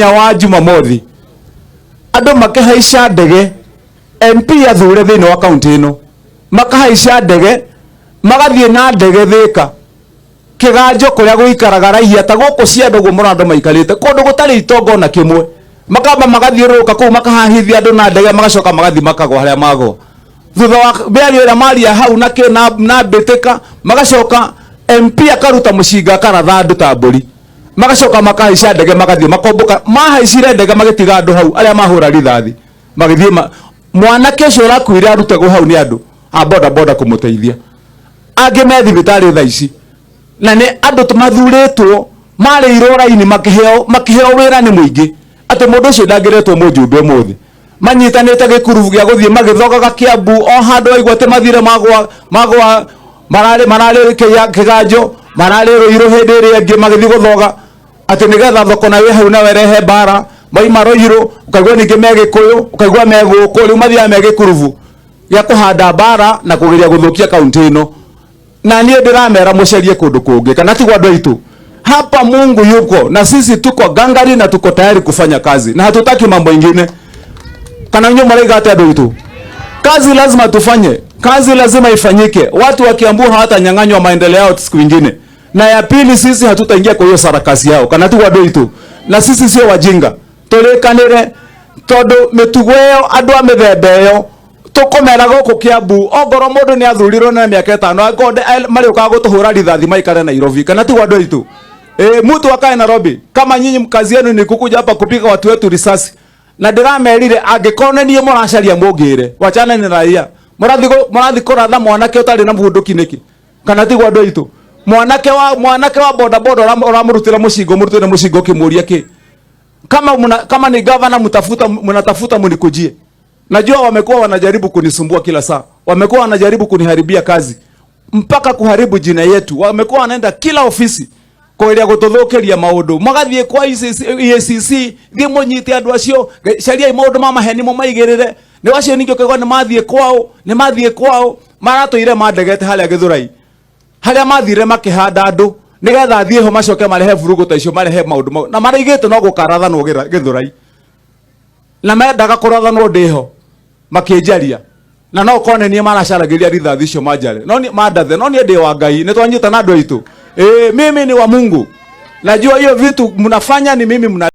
Mũthenya wa Jumamothi andũ makĩhaica ndege, MP athure thĩinĩ wa kaunti ĩno makahaica ndege, magathiĩ na ndege Thĩka, Kĩganjo, kũrĩa gũikaraga raia ta gũkũ cianda ũguo mũrona andũ maikarĩte kũndũ gũtarĩ itonga ona kĩmwe, makamba magathiũrũrũka kũu, makahahithia andũ na ndege, magacoka magathiĩ makagwa harĩa magwa. Thutha wa mĩario ĩrĩa maria hau na kĩ na mbĩtĩka, magacoka MP akaruta mũcinga, akaratha andũ ta mbũri, magacoka makahaica ndege, magathiĩ makombũka. Mahaicire ndege, magĩtiga andũ hau arĩa mahũra rithathi, magĩthiĩ mwanake ũcio ũrakuire arutagwo hau nĩ andũ a boda boda kũmũteithia. Angĩ me thibitarĩ thaa ici, na nĩ andũ mathurĩtwo, marĩirwo raini, makĩheo wĩra nĩ mũingĩ atĩ mũndũ ũcio ndangĩretwo mũjumbe ũmũthĩ. Manyitanĩte gĩkurubu gĩa gũthiĩ magĩthogaga Kĩambu o handũ waigua atĩ mathire magwa magwa, mararĩ Kĩganjo, mararĩ Rũirũ, hĩndĩ ĩrĩa ĩngĩ magĩthiĩ gũthoga atĩ nĩgetha thoko nayo ĩ hau nawe rehe mbara. Maima Rũirũ, ũkaigua ningĩ me Gĩkũyũ, ũkaigua me gũkũ. Rĩu mathiaga me gĩkurubu gĩa kũhanda mbara na kũgeria gũthũkia kaunti ĩno. Na niĩ ndĩramera mũcarie kũndũ kũngĩ, kana tigwo andũ aitũ? Hapa Mungu yuko na sisi, tuko gangari na tuko tayari kufanya kazi na hatutaki mambo ingine. Kana nyinyi mraiga atĩa, andũ aitũ? Kazi lazima tufanye, kazi lazima ifanyike. Watu wa Kiambu hawatanyang'anywa maendeleo yao siku ingine. Na ya pili, sisi hatutaingia kwa hiyo sarakasi yao, kana tigwo andũ aitũ? Na sisi sio wajinga. Tũrĩkanĩre, tondũ mĩtugo ĩyo, andũ a mĩthemba ĩyo, tũkũmera gũkũ Kiambu, ongorwo mũndũ nĩ athurirwo na mĩaka 5, angorwo marĩũkaga gũtũhũra rithathi, maikare Nairobi. Kana tigwo andũ aitũ? Mtu akae Nairobi kama nyinyi kazi yenu ni kukuja hapa kupiga watu wetu risasi. Na ndĩramerire, angĩkorwo nĩ niĩ mũracaria, mũngĩre wachana ni raia. Mũrathi kũratha mwanake ũtarĩ na bunduki nĩkĩ? Kana tigwo andũ aitũ? Mwanake wa boda boda ũramũrutĩra mũcingo, mũrutĩre mũcingo ũkĩmũria kĩ? Kama ni gavana mtafuta, mnatafuta, mnikujie. Najua wamekuwa wanajaribu kunisumbua kila saa, wamekuwa wanajaribu kuniharibia kazi mpaka kuharibu jina yetu. Wamekuwa wanaenda kila ofisi kũgeria gũtũthũkĩria maũndũ, magathiĩ kwa EACC, thiĩ mũnyite andũ acio, cariai maũndũ ma maheni mũmaigĩrĩre. Nĩ wacio ningĩ ũkaigua nĩ mathiĩ kwao, nĩ mathiĩ kwao, maratũire mandegete harĩa Gĩthũrai, harĩa mathire makĩhanda andũ nĩgetha thiĩ ho macoke marehe vurugu ta icio, marehe maũndũ mau na maraigĩte no gũkarathanwo Gĩthũrai, na mendaga kũrathanwo ndĩho makĩnjaria, na no kone niĩ maracaragĩria rithathi icio manjare, no mandathe, no niĩ ndĩ wa Ngai. Nĩ twanyita na andũ aitũ? Ĩĩ, mimi ni wa Mungu. Najua hiyo vitu mnafanya ni mimi mna